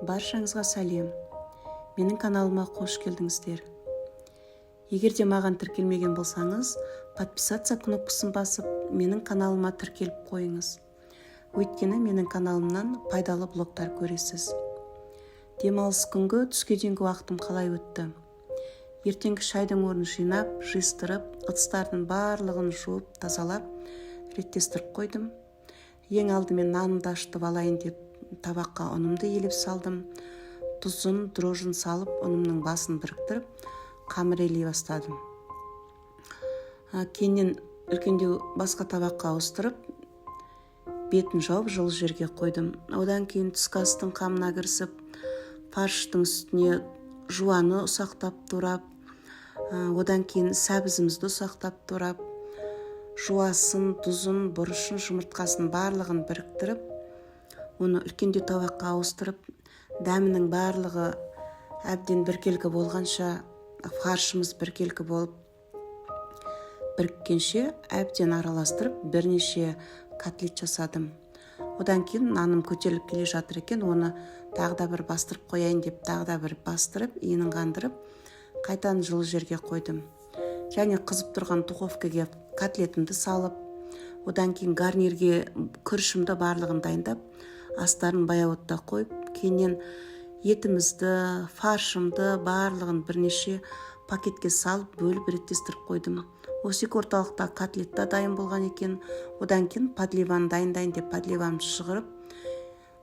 Баршаңызға сәлем. Менің каналыма қош келдіңіздер. Егер де маған тіркелмеген болсаңыз, подписаться кнопкасын басып, менің каналыма тіркеліп қойыңыз. Өйткені менің каналымнан пайдалы блогтар көресіз. Демалыс күнгі түске дейінгі уақытым қалай өтті? Ертеңгі шайдың орнын жинап, жиыстырып, ыдыстардың барлығын жуып, тазалап, реттестіріп қойдым. Ең алдымен нанымды ашытып алайын деп табаққа ұнымды елеп салдым. Тұзын, дрожжын салып, ұнымның басын біріктіріп, қамыр елей бастадым. Кейіннен үлкендеу басқа табаққа ауыстырып, бетін жауып жылы жерге қойдым. Одан кейін түскі астың қамына кірісіп, фарштың үстіне жуаны ұсақтап турап, одан кейін сәбізімізді ұсақтап турап, жуасын, тұзын, бұрышын, жұмыртқасын барлығын біріктіріп, оны үлкендеу табаққа ауыстырып, дәмінің барлығы әбден біркелкі болғанша, фаршымыз біркелкі болып біріккенше әбден араластырып, бірнеше котлет жасадым. Одан кейін наным көтеріліп келе жатыр екен, оны тағы да бір бастырып қояйын деп, тағы да бір бастырып, иінін қандырып, қайтадан жылы жерге қойдым. Және қызып тұрған духовкаге котлетімді салып, одан кейін гарнирге күрішімді барлығын дайындап, астарын баяу отта қойып, кейіннен етімізді, фаршымды барлығын бірнеше пакетке салып, бөліп реттестіріп қойдым. Осы екі орталықта котлет та дайын болған екен. Одан кейін подливаны дайындайын деп подливамды шығарып,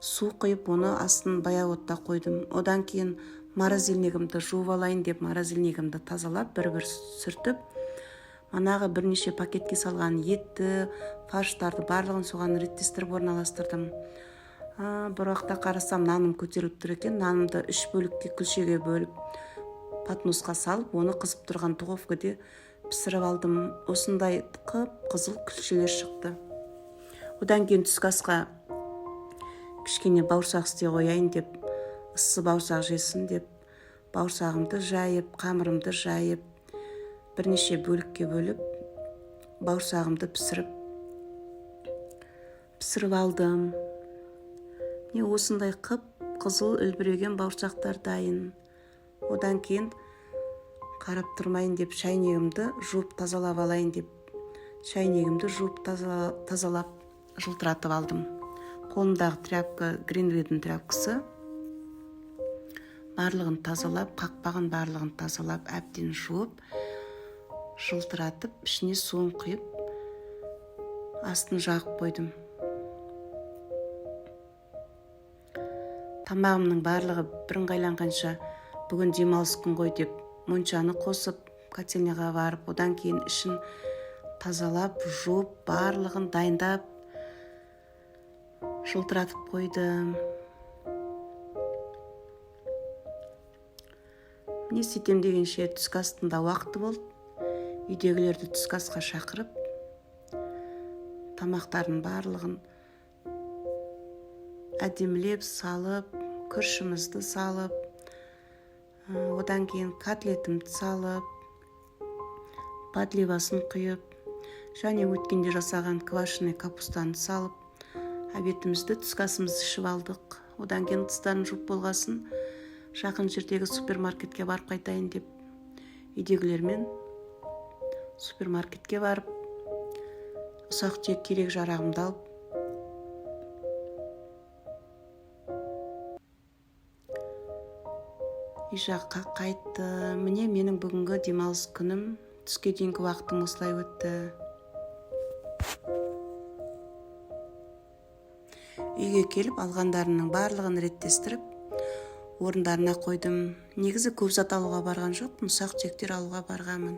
су құйып, оны астын баяу отта қойдым. Одан кейін морозильнигімді жуып алайын деп морозильнигімді тазалап, бір-бір сүртіп, манағы бірнеше пакетке салған етті, фарштарды барлығын соған реттестіріп орналастырдым. Бір уақытта қарасам, наным көтеріліп тұр екен. Нанымды үш бөлікке, күлшеге бөліп, подносқа салып, оны қызып тұрған духовкаде пісіріп алдым. Осындай қып-қызыл күлшелер шықты. Одан кейін түскі асқа кішкене бауырсақ істей қояйын деп, ыссы бауырсақ жесін деп, бауырсағымды жайып, қамырымды жайып, бірнеше бөлікке бөліп, бауырсағымды пісіріп алдым. Міне, осындай қып-қызыл үлбіреген бауырсақтар дайын. Одан кейін қарап тұрмайын деп, шәйнегімді жуып тазалап алайын деп, шәйнегімді жуып тазалап жылтыратып алдым. Қолымдағы тряпка Гринвейдің тряпкасы. Барлығын тазалап, қақпағын барлығын тазалап, әбден жуып, жылтыратып, ішіне суын құйып, астын жағып қойдым. Тамағымның барлығы бірыңғайланғанша, бүгін демалыс күн ғой деп, моншаны қосып, котельняға барып, одан кейін ішін тазалап, жуып, барлығын дайындап, жылтыратып қойдым. Не істетем дегенше түскі астың да уақыты болды. Үйдегілерді түскі асқа шақырып, тамақтардың барлығын әдемілеп салып, күрішімізді салып, одан кейін котлетімді салып, подливасын құйып, және өткенде жасаған квашеный капустаны салып, обедімізді, түскі асымызды ішіп алдық. Одан кейін ыдыстарын жуып болғасын, жақын жердегі супермаркетке барып қайтайын деп, үйдегілермен супермаркетке барып, ұсақ түйек керек жарағымды алып, үй жаққа қайтты. Міне, менің бүгінгі демалыс күнім, түске дейінгі уақытым осылай өтті. Үйге келіп, алғандарымның барлығын реттестіріп, орындарына қойдым. Негізі көп зат алуға барған жоқпын, ұсақ түйектер алуға барғанмын.